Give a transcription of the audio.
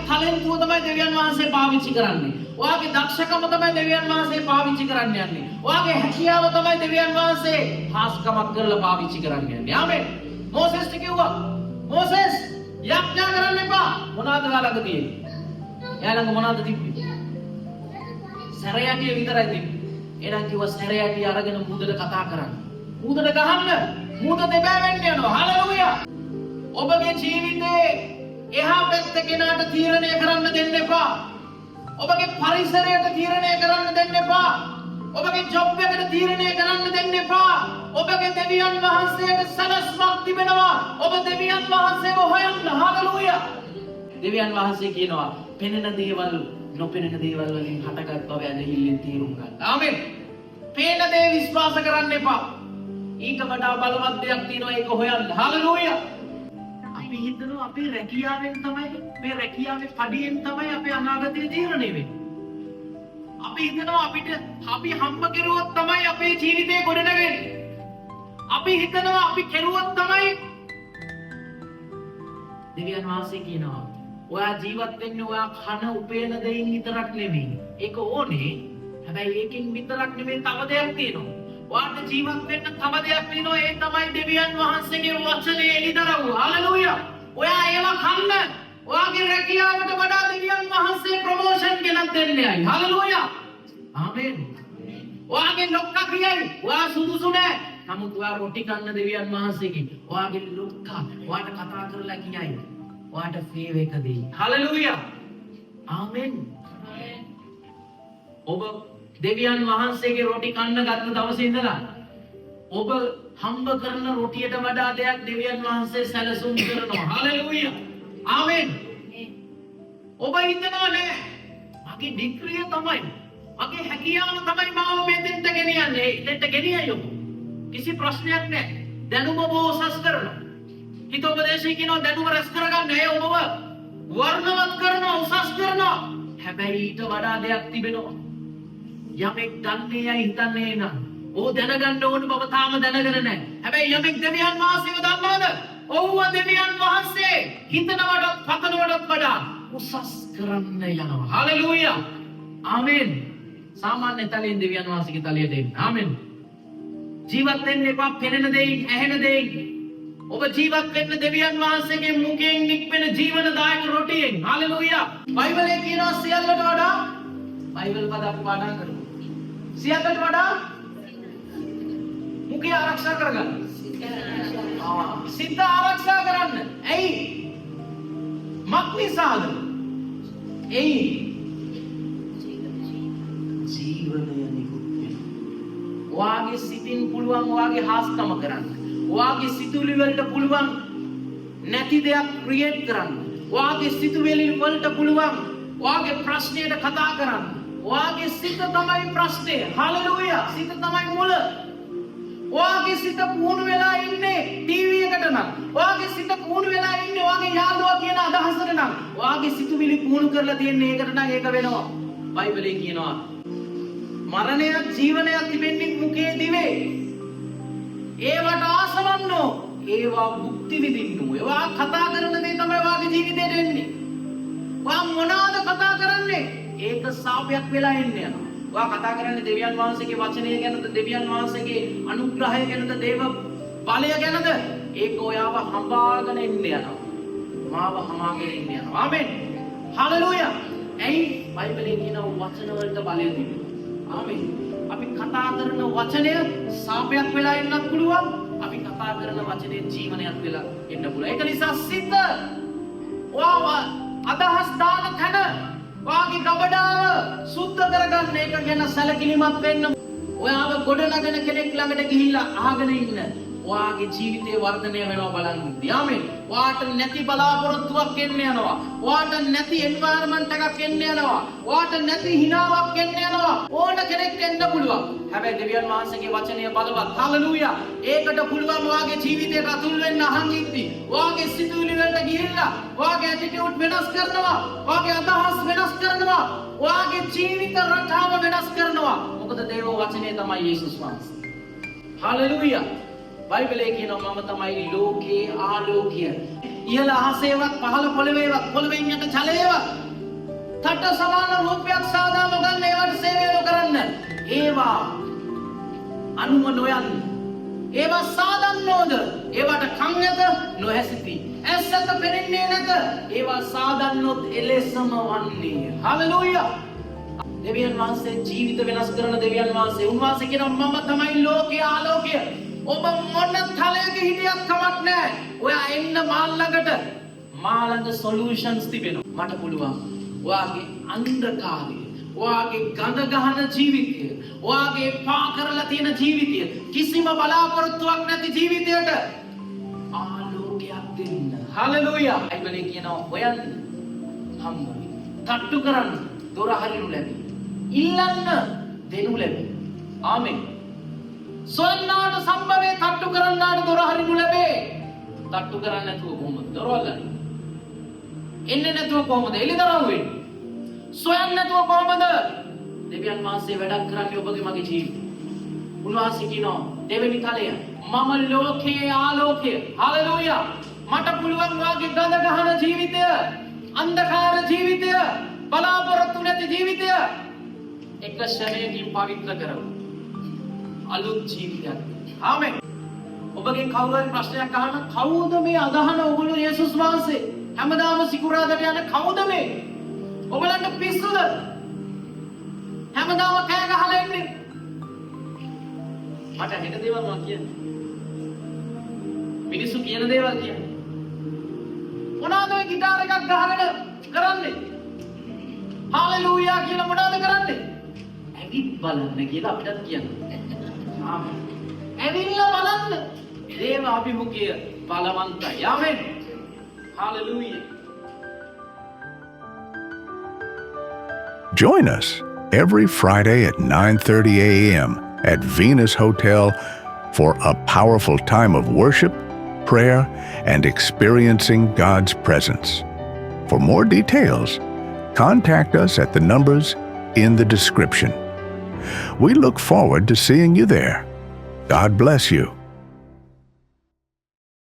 තලෙන්තුව තමයි දෙවියන් වහන්සේ පාවිච්චි කරන්නේ. ඔයාගේ දක්ෂකම තමයි දෙවියන් වහන්සේ පාවිච්චි කරන්න යන්නේ. ඔයාගේ හැකියාව තමයි දෙවියන් වහන්සේ හාස්කමක් කරලා පාවිච්චි කරන්න යන්නේ. ආමෙන්. මෝසෙස්ට කිව්වා, "මෝසෙස්, යාඥා කරන්න එපා." මොනවද ඔයා ළඟ තියෙන්නේ? එයා ළඟ මොනවද තිබ්බේ? සැරයටිය විතරයි තිබ්බේ. එහෙනම් කිව්වා, සැරයටිය අරගෙන මූදට කතා කරන්න. මූදට ගහන්න. මූද දෙබෑ වෙන්න යනවා. හලෙලූයා. ඔබගේ ජීවිතේ එහා පැත්ත කෙනාට තීරණය කරන්න දෙන්න එපා. ඔබගේ පරිසරයට තීරණය කරන්න දෙන්න එපා. ඔබගේ ජොබ් එකට තීරණය කරන්න දෙන්න එපා. ඔබගේ දෙවියන් වහන්සේට සැලැස්මක් තිබෙනවා. ඔබ දෙවියන් වහන්සේව හොයන්න. හලෙලූයා. දෙවියන් වහන්සේ කියනවා, පෙනෙන දේවල් නොපෙනෙන දේවල් වලින් හටගත් බව ඇදහිල්ලෙන් තේරුම් ගන්න. ආමෙන්. පේන දේ විශ්වාස කරන්න එපා. ඊට වඩා බලවත් දෙයක් තියෙනවා, ඒක හොයන්න. හලෙලූයා. අපි හිතනවා අපේ රැකියාවෙන් තමයි, මේ රැකියාවේ පඩියෙන් තමයි අපේ අනාගතය තීරණය වෙන්නේ. අපි හිතනවා අපිට අපි හම්බ කෙරුවොත් තමයි අපේ ජීවිතේ ගොඩනගන්නේ. අපි හිතනවා අපි කෙරුවොත් තමයි. දෙවියන් වහන්සේ කියනවා, ඔයා ජීවත් වෙන්නේ ඔයා කන උපයන දෙයින් විතරක් නෙමෙයි. ඒක ඕනේ. හැබැයි ඒකෙන් විතරක් නෙමෙයි, තව දෙයක් තියෙනවා. ඔයාට ජීවත් වෙන්න තව දෙයක් තියෙනවා. ඒ තමයි දෙවියන් වහන්සේගේ වචනේ එළිදරව්ව. හලෙලූයා. ඔයා ඒවා කන්න. ඔයාගේ රැකියාවට වඩා දෙවියන් වහන්සේ ප්‍රොමෝෂන් ගෙනත් දෙන්නේ අයි. හලෙලූයා. ආමෙන්. ඔයාගේ ලොක්කා කියයි, ඔයා සුදුසු නෑ. නමුත් ඔයා රොටි කන්න දෙවියන් වහන්සේගෙන්. ඔයාගේ ලොක්කා ඔයාට කතා කරලා කියයි, ඔයාට ෆේවර් එක දෙයි. හලෙලූයා. ආමෙන්. ඔබ දෙවියන් වහන්සේගේ රොටි කන්න ගත්ත දවසේ ඉඳලා ඔබ හම්බ කරන රොටියට වඩා දෙයක් දෙවියන් වහන්සේ සැලසුම් කරනවා. හලෙලූයා. ආමෙන්. ඔබ හිතනවා, නෑ, මගේ ඩිග්‍රිය තමයි, මගේ හැකියාව තමයි මාව මෙතෙන්ට ගෙනියන්නේ. එතෙන්ට ගෙනියයි ඔබ. කිසි ප්‍රශ්නයක් නෑ. දැනුම ඔබ උසස් කරනවා. හිතෝපදේශය කියනවා දැනුම රැස් කරගන්න. ඒ ඔබව වර්ණවත් කරනවා, උසස් කරනවා. හැබැයි ඊට වඩා දෙයක් තිබෙනවා. යමෙක් දන්නේ යයි හිතන්නේ නම්, ඔහු දැනගන්න ඕන බව තාම දැනගෙන නැහැ. හැබැයි යමෙක් දෙවියන් වහන්සේව දන්නවද? ඔහුව දෙවියන් වහන්සේ හිතනවටත් පතනවටත් වඩා උසස් කරන්න යනවා. හලෙලූයා. ආමෙන්. සාමාන්‍ය තලයෙන් දෙවියන් වහන්සේගේ තලයට එන්න. ආමෙන්. ජීවත් වෙන්න එපා පෙනෙන දෙයින්, ඇහෙන දෙයින්. ඔබ ජීවත් වෙන්න දෙවියන් වහන්සේගේ මුඛයෙන් නික්මෙන ජීවනදායක රොටියෙන්. හලෙලූයා. බයිබලයේ කියනවා සියල්ලට වඩා, බයිබල් පද අපි පාඩම් කරමු. සියල්ලට වඩා මුඛය ආරක්ෂා කරගන්න. ආ, සිත ආරක්ෂා කරන්න. ඇයි? මක් නිසාද? එයි ජීවනය නිකුත් වෙනවා. ඔයාගේ සිතින් පුළුවන් ඔයාගේ හාස්කම කරන්න. ඔයාගේ සිතුවිලි වලට පුළුවන් නැති දෙයක් ක්‍රියේට් කරන්න. ඔයාගේ සිතුවිලි වලට පුළුවන් ඔයාගේ ප්‍රශ්නයට කතා කරන්න. ඔයාගේ සිත තමයි ප්‍රශ්නය. හලෙලූයා. සිත තමයි මුල. ඔයාගේ සිත පුහුණු වෙලා ඉන්නේ ටීවී එකට නම්, ඔයාගේ සිත පුහුණු වෙලා ඉන්නේ ඔයාගේ යාළුවා කියන අදහසට නම්, ඔයාගේ සිතුවිලි පුහුණු කරලා තියෙන්නේ ඒකට නම්, ඒක වෙනවා. බයිබලයේ කියනවා, මරණයක් ජීවනයක් තිබෙන්නේ මුඛයේ දිවේ. ඒවට ආසවන්නෝ ඒවා භුක්ති විඳින්නෝ. ඒවා කතා කරන දේ තමයි ඔයාගේ ජීවිතේට එන්නේ. ඔයා මොනවාද කතා කරන්නේ? ඒක සාපයක් වෙලා එන්න යනවා. ඔයා කතා කරන්නේ දෙවියන් වහන්සේගේ වචනය ගැනද, දෙවියන් වහන්සේගේ අනුග්‍රහය ගැනද, දේව බලය ගැනද? ඒක ඔයාව හඹාගෙන එන්න යනවා. මාව හමාගෙන එන්න යනවා. ආමෙන්. හලෙලූයා. ඇයි? බයිබලයේ කියන වචන වලට බලය තිබෙනවා. ආමෙන්. අපි කතා කරන වචනය සාපයක් වෙලා එන්නත් පුළුවන්. අපි කතා කරන වචනේ ජීවනයක් වෙලා එන්න පුළුවන්. ඒක නිසා සිත, ඔයාව අදහස් දාන තැන, ඔයාගේ ගබඩාව සුද්ධ කරගන්න, ඒක ගැන සැලකිලිමත් වෙන්න. ඔයාව ගොඩනගන කෙනෙක් ළඟට ගිහිල්ලා අහගෙන ඉන්න. ඔයාගේ ජීවිතේ වර්ධනය වෙනවා බලන්න. ආමෙන්. ඔයාට නැති බලාපොරොත්තුවක් එන්න යනවා. ඔයාට නැති එන්වයරන්මන්ට් එකක් එන්න යනවා. ඔයාට නැති හිනාවක් එන්න යනවා. ඕන කෙනෙක් එන්න පුළුවන්. හැබැයි දෙවියන් වහන්සේගේ වචනය බලවත්. හලෙලූයා. ඒකට පුළුවන් ඔයාගේ ජීවිතයට අතුල් වෙන්න අහන් ඉද්දි. ඔයාගේ සිතුවිලි වලට ගිහිල්ලා ඔයාගේ ඇටිටියුඩ් වෙනස් කරනවා. ඔයාගේ අදහස් වෙනස් කරනවා. ඔයාගේ ජීවිත රටාව වෙනස් කරනවා. මොකද දේව වචනය තමයි යේසුස් වහන්සේ. හලෙලූයා. බයිබලයේ කියනවා මම තමයි ලෝකේ ආලෝකය. ඉහළ අහසේවත් පහළ පොළවේවත් පොළවෙන් යට ජලයේවත් තට සමාන රූපයක් සාදා නොගන්න, ඒවට සේවය නොකරන්න. ඒවා අනුව නොයන්න. ඒවා සාදන්නෝද ඒවට කන් ඇත නොඇසිති. ඇස් ඇත පෙනෙන්නේ නැත. ඒවා සාදන්නොත් එලෙසම වන්නේ. හලෙලූයා. දෙවියන් වහන්සේ ජීවිත වෙනස් කරන දෙවියන් වහන්සේ. උන්වහන්සේ කියනවා මම තමයි ලෝකයේ ආලෝකය. ඔබ මොන තලයක හිටියත් කමක් නැහැ. ඔයා එන්න මා ළඟට. මා ළඟ සොලියුෂන්ස් තිබෙනවා. මට පුළුවන් ඔයාගේ අන්ධකාරය, ඔයාගේ ගඳ ගහන ජීවිතය, ඔයාගේ එපා කරලා තියෙන ජීවිතය, කිසිම බලාපොරොත්තුවක් නැති ජීවිතයට ආලෝකයක් දෙන්න. හලෙලූයා. බයිබලයේ කියනවා හොයන්න හම්බ වෙයි. තට්ටු කරන්න දොර හරිනු ලැබේ. ඉල්ලන්න දෙනු ලැබේ. ආමෙන්. සොයන්නාට සම්භවේ, තට්ටු කරන්නාට දොර හරිනු ලැබේ. තට්ටු කරන්නේ නැතුව කොහොමද දොරවල් අරින්නේ? එන්නේ නැතුව කොහොමද එළිදරව් වෙන්නේ? සොයන්නේ නැතුව කොහොමද දෙවියන් වහන්සේ වැඩක් කරන්නේ ඔබගේ මගේ ජීවිතේ? උන්වහන්සේ කියනවා දෙවෙනි තලය, මම ලෝකයේ ආලෝකය. හලෙලූයා. මට පුළුවන් වාගේ ගඳ ගහන ජීවිතය, අන්ධකාර ජීවිතය, බලාපොරොත්තු නැති ජීවිතය එක ක්ෂණයකින් පවිත්‍ර කරමු. අලුත් ජීවිතයක්. ආමෙන්. ඔබගෙන් කවුරු හරි ප්‍රශ්නයක් අහන, කවුද මේ අදහන ඔයගොල්ලෝ යේසුස් වහන්සේ? හැමදාම සිකුරාදට යන කවුද මේ? ඔයගොල්ලන්ට පිස්සුද? හැමදාම කෑ ගහලා ඉන්නේ. මට ඇහෙන දේවල් මම කියන්නේ. මිනිස්සු කියන දේවල් කියන්නේ. මොනවාද ඔය ගිටාර් එකක් ගහගෙන කරන්නේ? හාලෙලූයා කියලා මොනවද කරන්නේ? ඇවිත් බලන්න කියලා අපිටත් කියන්න. ආමෙන්. ඇවිල්ලා බලන්න. දේව අභිමුඛය බලවන්තයි. ආමෙන්. Hallelujah. Join us every Friday at 9:30 a.m. at Venus Hotel for a powerful time of worship, prayer, and experiencing God's presence. For more details, contact us at the numbers in the description. We look forward to seeing you there. God bless you.